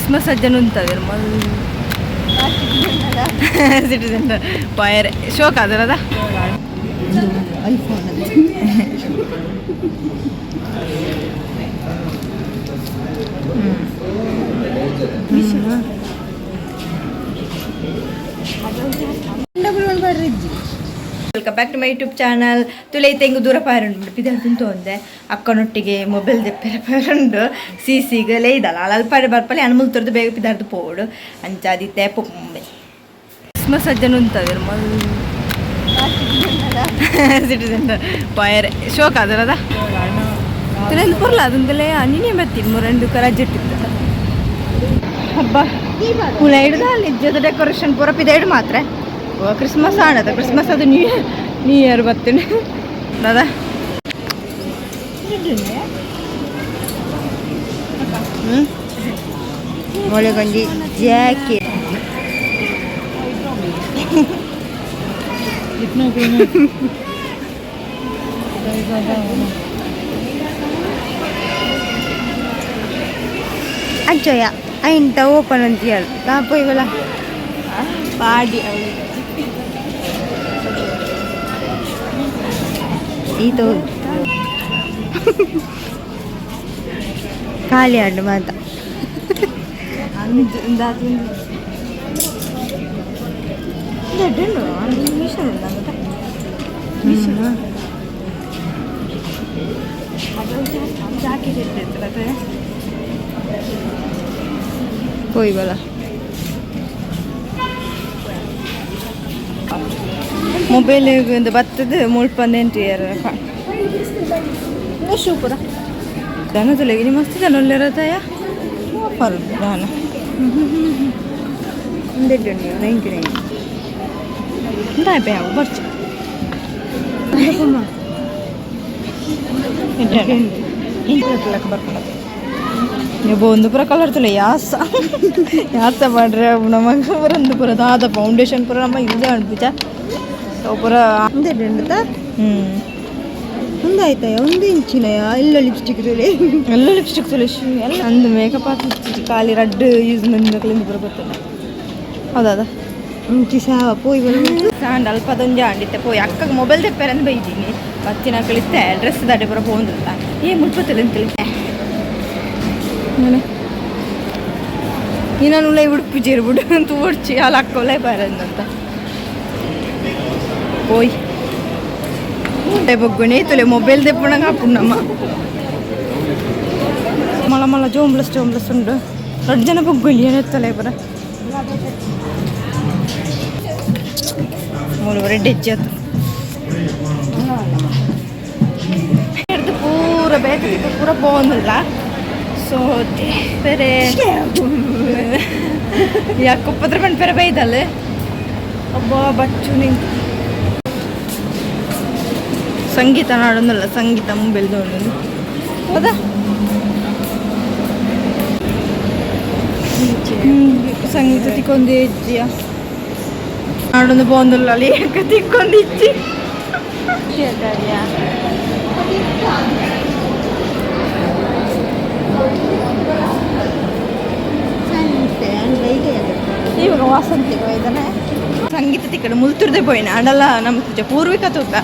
Christmas ಅಜ್ಜನ ಉಂತವೇರು mall city centre ಪೋಯರೆ ಶೋಕ್ ಆದರದ. IPhone. Welcome back to my YouTube channel. ತುಲೈ ತೆಂಗು ದೂರ ಪಾರುಂಡು ಪಿದಾರ್ ತಿಂತು ಒಂದೆ ಅಕ್ಕನೊಟ್ಟಿಗೆ ಮೊಬೈಲ್ ದೆಪ್ಪೆರೆ ಪಾರುಂಡು ಸಿ ಸಿಗ ಲೇದಲ್ಲ ಅಲ್ಪ ಬರ್ಪಲೆ ಅನುಮುಲ್ ತುರ್ದು ಬೇಗ ಪಿದಾರ್ದು ಪೋಡು ಅಂಚಾದಿತ್ತೆ ಪೊಂಬೆ. ಕ್ರಿಸ್ಮಸ್ ಅಜ್ಜನ ಉಂತವೇರು ಮಲ್ ಸಿಟಿ ಸೆಂಟರ್ ಪೋಯರೆ ಶೋಕ್ ಆದರದ. ತುಲೈಂದು ಪೊರ್ಲ ಅದಂತಲೇ ನೀನೇ ಬರ್ತೀನಿ ಮುರಂಡು ರಜೆಟ್ಟಿತ್ತು ಹಬ್ಬ ಪುಲ ಹಿಡ್ದು ಅಲ್ಲಿ ಜೊತೆ ಡೆಕೋರೇಷನ್ ಪೂರ ಪಿದಾಯ್ಡು ಮಾತ್ರ. ಕ್ರಿಸ್ಮಸ್ ಆಣದ ಕ್ರಿಸ್ಮಸ್ ಅದು ನ್ಯೂ ಇಯರ್, ನ್ಯೂ ಇಯರ್ ಬರ್ತೀನಿ ದಾದಾ. ಹ್ಞೂ, ಒಳಗೊಂಜಿ ಜಾಕೆಟ್. ಅಂಚೋಯ ಐಂತ ಓಪನ್ ಅಂತ ಹೇಳು ಪೋಯ್ಬಲ. ಪಾಡಿ. ಇದು ಖಾಲಿ ಆಡು ಮಾತ. ಅಂದು ದೊಡ್ಡ ಮಿಷನ್ ಉಂಟು. ಮಿಷನ್ ಜಾಕೆಟ್ ಇರ್ತೈತಲ್ಲ. ಪೋಯ್ಬಲ. ಮೊಬೈಲ್ ಒಂದು ಬತ್ತದ ಮುಳ್ಪಂದ ಎಂಟು ಇಯರ್ ಶೂ ಪೂರ ದನದೊಳಗೆ ನಿಮ್ಮ ಮಸ್ತ್ ಜನ ಒಳ್ಳೆರತಯ ಆಫರ್ ದಾನ. ಒಂದೆಡ್ಡು 99. ದಾಯೆ ಅವು ಬರ್ಚು. ನೀವು ಒಂದು ಪೂರ ಕಲರ್ ತುಲೆ ಯಾಸ ಯಾಸ ಮಾಡ್ರೆ ನಮಗೆ ಪೂರ ಒಂದು ಪೂರ ದಾದ ಫೌಂಡೇಶನ್ ಪೂರ ನಮ್ಮ ಯೂಸ್ ಅನ್ಪುಜ ಪೂರ. ಒಂದೆಡ್ಡು ಉಂಟಾ? ಹ್ಞೂ. ಒಂದಾಯ್ತಾ? ಒಂದು ಇಂಚಿನ ಎಲ್ಲ ಲಿಪ್ಸ್ಟಿಕ್ ತುಲೆ. ಎಲ್ಲ ಲಿಪ್ಸ್ಟಿಕ್ ತುಲೆ ಎಲ್ಲ ಅಂದು ಮೇಕಪ್ ಹಾಕಿ ಖಾಲಿ ರಡ್ಡ್ ಯೂಸ್ ಮಂದಿ ಪೂರ ಗೊತ್ತಿಲ್ಲ ಹೌದಾ? ಮುಂಚಿ ಸಾವ ಪೋಯ್ಬಲ. ಸಾಂಡ್ ಅಲ್ಪದೊಂಜಿ ಆಂಡಿತ್ತೆ ಪೋಯಿ ಅಕ್ಕಗೆ ಮೊಬೈಲ್ ತೆಪ್ಪೆರಂದು ಬೈದೀನಿ ಬತ್ತಿನ ಕಳಿತೆ ಡ್ರೆಸ್ ದಾಟಿ ಪೂರ ಪೋಂದಿಲ್ಲ ಏ ಮುಟ್ಪತ್ತಿಲ್ಲ ಅಂತೇಳಿ ನೀನು ಉಳ್ಳೆ ಉಡುಪು ಜೇರ್ಬಿಡು ತೋಡ್ಚಿ ಅಲ್ಲಿ ಅಕ್ಕೋಲೆ ಬಾರಂದಂತ ಪೋಯ್ ಬೊಗ್ಗುಣಿ ತುಲೆ ಮೊಬೈಲ್ ದೆಪ್ಪುಣಂಗ ಹಾಪುಂಡಮ್ಮ ಮಳ ಮಳ ಜೋಂಬ್ಲಸ್ ಜೋಂಬ್ಲಸ್ ಉಂಡು ರಡ್ಡು ಜನ ಬೊಗ್ಗುಲಿ ಏನೆತ್ತಲೆ ಪೂರ ಮೂರುವರೆ ಡೆಜ್ಜಿ ಆತು ಹಿಡ್ದು ಪೂರ ಬೇತೆ ಪೂರ ಪೋಂದಿಲ್ಲ. ಸೊ ಬೇರೆ ಯಾಕೆ ಉಪ್ಪದ್ರ ಬಂದು ಬೇರೆ ಬೈದಲ್ಲ ಒಬ್ಬ ಬಚ್ಚು ನಿಂತು ಸಂಗೀತ ನಾಡೊಂದಲ್ಲ ಸಂಗೀತ ಮೊಬೈಲ್ ತೊಗೊಂಡು ಹೌದಾ? ಸಂಗೀತ ತಿಕ್ಕೊಂದು ಇಜ್ಜಿಯ ನಾಡೊಂದು ಪೋಂದುಲ್ಲ ಅಲ್ಲಿ ಯಾಕೆ ತಿಕ್ಕೊಂದು ಇಜ್ಜಿ. ಇವಾಗ ವಾಸಂತಿಗೆ ಹೋಯ್ತಾನೆ ಸಂಗೀತ ತಿಕ್ಕಡೆ ಮುಲ್ತುರ್ದೆ ಪೋಯಿನ ಅಂಡಲ್ಲ ನಮ್ಮ ತುಚ್ಚ ಪೂರ್ವಿಕ ತೂಕ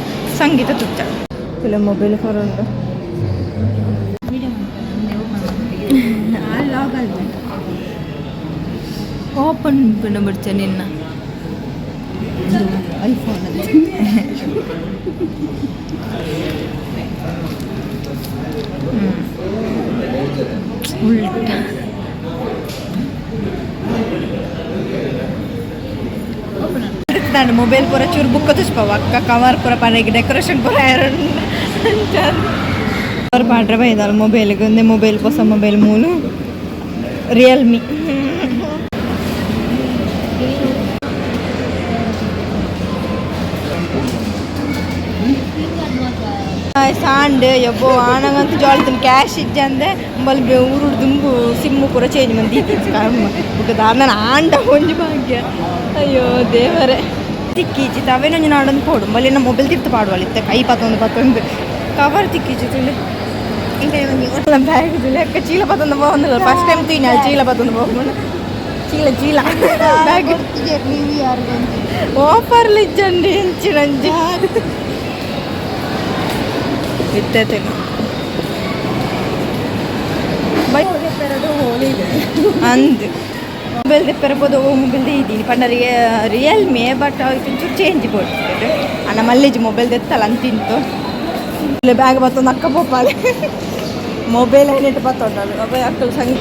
ಸಂಗೀತ ತುಚ್ಚ ಇಲ್ಲ ಮೊಬೈಲ್ ಫೋನ್ ಉಂಟು. ಓಪನ್ ಬಿಡ್ಚ ನಿನ್ನ. ಐಫೋನ್. ಉಲ್ಟ ನಾನು ಮೊಬೈಲ್ ಪೂರ ಚೂರು ಬುಕ್ ತುಚ್ಪವ ಅಕ್ಕ ಕವರ್ ಪೂರ ಪಡೆಗೆ ಡೆಕೋರೇಷನ್ ಪೂರ ಅವ್ರು ಪಾಡ್ರೆ ಬೈದಾಳ ಮೊಬೈಲ್ಗೆ ಒಂದೇ ಮೊಬೈಲ್ ಹೊಸ ಮೊಬೈಲ್ ಮೂಲು ರಿಯಲ್ಮಿ. ಸಾಂಡ್ ಯಬ್ಬೋ ಆನಂಗಂತೂ ಜಾಲಿ ಕ್ಯಾಶ್ ಇಜ್ಜಂದೆ ಬಲ್ ಊರು ದುಂಬು ಸಿಮ್ಮು ಪೂರ ಚೇಂಜ್ ಮಂದಿ ಬೊಕ ದಾದ ಆಂಡ ಒಂಜಿ ಭಾಗ್ಯ. ಅಯ್ಯೋ ದೇವರೇ, ತಿಕ್ಕೀಚಿ ತವೇನೊಂಜಿ ನಾಡೊಂದು ಪೋಡು ಬಲ್ಲಿ ಮೊಬೈಲ್ ತಿರ್ತು ಪಾಡುವಲ್ಲ ಇತ್ತೆ ಕೈ ಪತ್ತೊಂದು ಪತ್ತೊಂದು ಕವರ್ ತಿಕ್ಕೀಚಿ ತುಳಿ. Bag ಲೆಕ್ಕ ಚೀಲ ಪತ್ತೊಂದು ಪೋವೊಂದುಲ್ಲ. ಫಸ್ಟ್ ಟೈಮ್ ತೂಯಿನ ಚೀಲ ಪತ್ತೊಂದು ಪೋಪುಂಡು. ಚೀಲ ಚೀಲ ಬ್ಯಾಗ್. ಆಫರ್ ಇಜ್ಜಂಡಿ ಇಂಚಿನಂಜಿ ಇತ್ತೈತೆ. ಬೈ ಅಂದ್ ಮೊಬೈಲ್ ದೆಪ್ಪೆರಬೋದು. ಮೊಬೈಲ್ ಇದ್ದೀನಿ ಪಂಡ ರಿಯಲ್ಮಿ, ಬಟ್ ಒಂಚೂರು ಚೇಂಜ್ ಕೊಡ್ತಿದ್ರು ಅಣ್ಣ. ಮಲ್ಲೇಜ್ ಮೊಬೈಲ್ ದೆತ್ತಲ್ಲ ಅಂತಿಂತು. ಬ್ಯಾಗ್ ಬತ್ತೊಂದು ಅಕ್ಕ ಪೋಪಾಲೆ. ಮೊಬೈಲ್ ಏನಿಟ್ಟು ಬತ್ತೊಂಡಳು ಅಪ್ಪ ಅಕ್ಕಲು ಸಂಗ್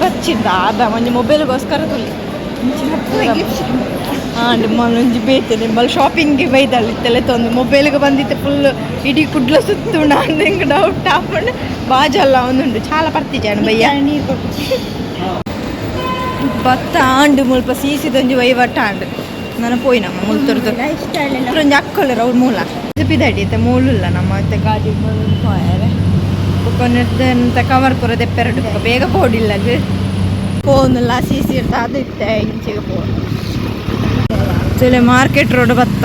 ಬಚ್ಚಿದ್ದ ಅದ ಒಂಜಿ ಮೊಬೈಲ್ಗೋಸ್ಕರ ತುಲಿ. ಹಾಂ, ನಿಮ್ಮಲ್ಲಿ ಒಂಜಿ ಬೇತೆ ನಿಮ್ಮಲ್ಲಿ ಶಾಪಿಂಗ್ಗೆ ಬೈದಾಳ ಇತ್ತೆಲ್ಲ ತೊಂದು ಮೊಬೈಲ್ಗೆ ಬಂದಿತ್ತೆ. ಫುಲ್ ಇಡೀ ಕುಡ್ಲ ಸುತ್ತು ನಾನು ಹಿಂಗೆ ಡೌಟ್ ಆಪಂಡು ಬಾಜಲ್ಲ ಒಂದುಂಡು ಚಾಲ ಪರ್ತಿಜಾಣ ಬಯ್ಯ. ಬತ್ತ ಆಂಡು ಮುಲ್ಪ ಸೀಸಿದೊಂಜಿ ವಹಿವಟ್ಟ ಆಂಡು. ನಾನು ಪೋಯಿನಮ್ಮ ಮುಲ್ತುರ್ದು ಒಂಜಿ ಅಕ್ಕೊಲ್ಲೆರ್ ಅವ್ರು ಮೂಲ ಪಿದಡಿ ಇತ್ತೆ ಮೂಲುಲ್ಲ ನಮ್ಮ ಇತ್ತೆ ಗಾಡಿ ಪೋಯರೆ. ಬೊಕ್ಕ ಕವರ್ ಪೂರ ದೆಪ್ಪೆರಡು ಬೊಕ್ಕ ಬೇಗ ಪೋಡಿಲ್ಲಗ್ ಫೋನುಲ್ಲ ಸೀಸಿ ಇರ್ತ ಅದು ಇತ್ತೆ ಇಂಚಿಗೆ phone. Chole market road ಬತ್ತ.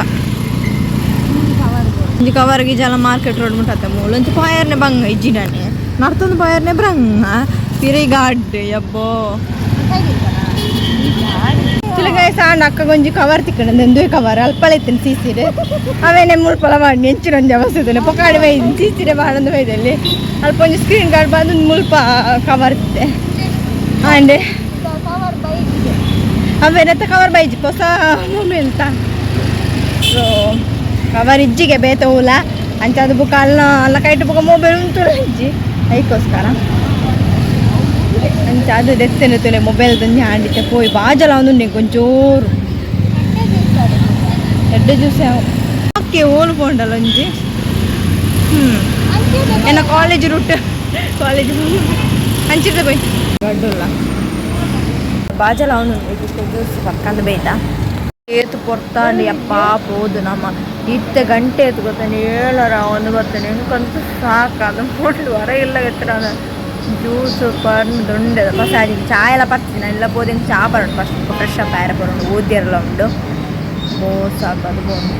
ಒಂಜಿ ಕವರ್ ಗಿಜಾಲ ಮಾರ್ಕೆಟ್ ರೋಡ್ ಮುಟ್ಟತ್ತೆ. ಮೂಲು ಒಂಜಿ ಪಾಯರ್ನೆ ಬಂಗ ಇಜ್ಜಿಡಾನೆ ನರ್ತೊಂದು ಪಾಯರ್ನೆ ಬ್ರಂಗ ಪಿರೈ ಗಾಡ್ ಯಬ್ಬೋ. ತುಲೆ ಸಾಂಡ್ ಅಕ್ಕ ಒಂಜಿ ಕವರ್ ತಿಕ್ಕಂಡು. ಎಂದುವೆ ಕವರ್ ಅಲ್ಪಲ ಇತ್ತೇನೆ ಸೀಸಿರೆ ಅವೇನೆ ಮುಳ್ಪಲ ಮಾಡಿ ಎಂಚಿನ ಒಂಜಿ ಅವಸ್ಥೆ ಪೊಕಾಡಿ ಬೈದು ಸೀಸಿರೆ ಬಾಡೊಂದು ಬೈದಲ್ಲಿ ಅಲ್ಪ ಒಂಜಿ ಸ್ಕ್ರೀನ್ ಗಾರ್ಡ್ ಬಂದು ಮುಲ್ಪ ಕವರ್ ಇತ್ತೆ. ಆಂಡೆ ಅವೇನತ್ತ ಕವರ್ ಬೈಜಿ ಹೊಸ ಮೊಬೈಲ್ ತಾ. ಸೊ ಕವರ್ ಇಜ್ಜಿಗೆ ಬೇತೆ ಹೂಲ ಅಂಚಾದ ಬುಕ್ಕ ಅಲ್ಲ ಅಲ್ಲ ಕೈಟ್ ಬುಕ್ಕ ಮೊಬೈಲ್ ಉಂಟು ಇಜ್ಜಿ ಐಕೋಸ್ಕರ ಅಂಚ ಅದು ದೆತ್ತೆನೆ. ತುಲೆ ಮೊಬೈಲ್ ದಂಜಿ ಆಂಡಿತ್ತೆ ಪೋಯಿ ಬಾಜಲ ಒಂದು ಒಂಚೂರು ಎಡ್ಡೆ ಜ್ಯೂಸ್. ಓಕೆ, ಓಲು ಪೋಂಡಲ್ಲ ಒಂಜಿ. ಎನ್ನ college route, college ಅಂಚಿರ್ದ ಪೋಯ್ ಗಡ್ಡುಲ್ಲ ಬಾಜಲ ಅವನು ಜ್ಯೂಸ್ ಪಕ್ಕಂದು ಬೇಯ್ತಾ ಏತು ಪೊರ್ತಾಂಡಿ ಅಪ್ಪ ಪೋದು. ನಮ್ಮ ಇತ್ತೆ ಗಂಟೆ ಏತು ಗೊತ್ತಾನೆ? 7ರ ಒಂದು ಬರ್ತಾನೆ. ಎಂಕಂತೂ ಸಾಕು ಅದು ಹೊರ ಇಲ್ಲ ಎತ್ತರ ಜ್ಯೂಸ್ ಪರ್ನ್ ದೊಂಡೆ ಫಸ್ಟ್ ಚಾ ಎಲ್ಲ ಪರ್ತೀನಿ ಎಲ್ಲ ಪೋದು. ಹೆಂಗೆ ಚಾ ಬರೋಣ first, fresh up ಆಯ್ರ ಬರೋಣ. ಓದ್ಯರಲ್ಲ ಉಂಡು ಬೋ ಸಾಕು ಅದು ಬೋಂಡು.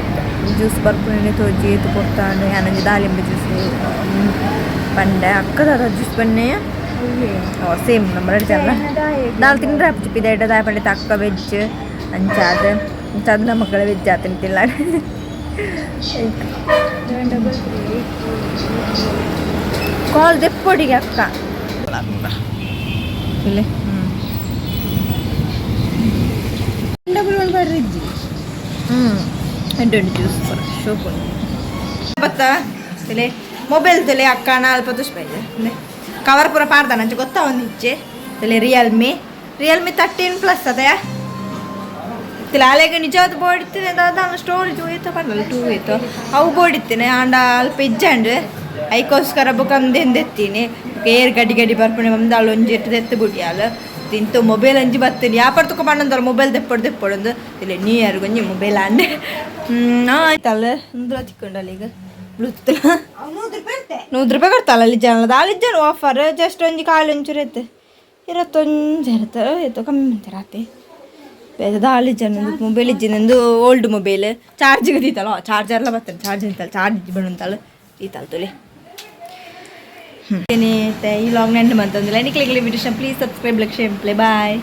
ಜ್ಯೂಸ್ ಬರ್ಪುನೆ ತೋಜಿ ಏತು ಪೊರ್ತಾಂಡು. ಯಾನೊಂಜಿ ದಾಳಿಂಬೆ ಜ್ಯೂಸ್ ಪಂಡೆ. ಅಕ್ಕದ ಜ್ಯೂಸ್ ಪನ್ನೆ ಸೇಮ್ ನಮ್ಮ ರೆಡಿ ಅಲ್ಲ. ದಾಲ್ ತಿಂದ್ರೆ ಅಪ್ಪು ಪಿದ ದಾಯ ಪಂಡಿತ ಅಕ್ಕ ವೆಜ್ ಅಂಚಾದ ಅಂಚಾದ ನಮ್ಮ ಮಕ್ಕಳ ವೆಜ್ ಆತನ ತಿಲ್ಲ. ಕಾಲ್ ದೆಪ್ಪೊಡಿಗೆ ಅಕ್ಕ ಇಲ್ಲಿ. 111 ಬರ್ರಿಜ್ಜಿ. ಹ್ಞೂ, ಎಡ್ಡೆ ಜ್ಯೂಸ್ ಪೂರ ಶೋಕ್ ಬತ್ತ. ತುಲೆ ಮೊಬೈಲ್ ತುಲೆ ಅಕ್ಕ ಅಲ್ಪ ದುಷ್ಪೈದೆ ಕವರ್ ಪೂರ ಪಾಡ್ದಾನ ಅಂಚ ಗೊತ್ತಾ ಒಂದು ಇಚ್ಚೆ. ತುಲೆ Realme Realme 13 plus ಅದಯಾ. ತಿಲ ಅಲೆಗ ನಿಜವಾದ ಬೋರ್ಡ್ ಇತ್ತಿನ ದಾದ ಸ್ಟೋರೇಜ್ ಹೋಯ್ತು ಪಂಡಲ್ಲ ಟೂ ಇತ್ತು ಅವು ಬೋರ್ಡ್ ಇತ್ತೇನೆ. ಆಂಡ ಅಲ್ಪ ಇಜ್ಜಂಡ್ ಐಕೋಸ್ಕರ ಬೊಕ ಅಂದೆತ್ತೀನಿ ಏರ್ ಗಡಿ ಗಡಿ ಬರ್ಪಣೆ ಬಂದಾಳು ಒಂಜಿ ಎಟ್ಟು ದೆತ್ತು ಬುಡಿಯಾಲ ತಿಂತು ಮೊಬೈಲ್ ಅಂಜಿ ಬತ್ತೀನಿ ಯಾಪರ್ ತುಕ ಪಂಡಂದಲ್ಲ ಮೊಬೈಲ್ ದೆಪ್ಪಡು ದೆಪ್ಪಡೊಂದು ಇಲ್ಲ ನೀ ಯಾರಿಗೊಂಜಿ ಮೊಬೈಲ್ ಅಂಡೆ. ಆಯ್ತಲ್ಲ ಇಂದ್ರ ತಿಕ್ಕೊಂಡಲ್ಲ ಈಗ ಬ್ಲೂಟೂತ್. 100 ರೂಪಾಯಿ ಇರುತ್ತೆ. 100 ರೂಪಾಯಿ ಕೊಡ್ತಾಳ ಅಲ್ಲಿ ಜನ ದಾಲ್ ಜನ ಆಫರ್. ಜಸ್ಟ್ ಒಂಜಿ ಖಾಲಿ ಒಂಚೂರು ಇತ್ತು ಇರತ್ತೊಂಜಿ ಇರುತ್ತೆ ಆಯ್ತು ಕಮ್ಮಿ ಮಂತಾರೆ ಆತೆ. ಬೇರೆ ದಾಳಿ ಜನ ಮೊಬೈಲ್ ಇಜ್ಜಿ ನಂದು old mobile. ಚಾರ್ಜಿಗೆ ದೀತಲ್ಲ ಚಾರ್ಜರ್ಲ ಬರ್ತಾನೆ ಚಾರ್ಜ್ ಅಂತಲ್ಲ ಚಾರ್ಜ್ ಬಣ್ಣಂತಲ್ಲ ಈತಲ್ ತುಲೆ. ಈ log ನೆಂಟು ಮಂತಂದಿಲ್ಲ. ನಿಕ್ಲಿಗೆ video please subscribe, like, share, play. Bye.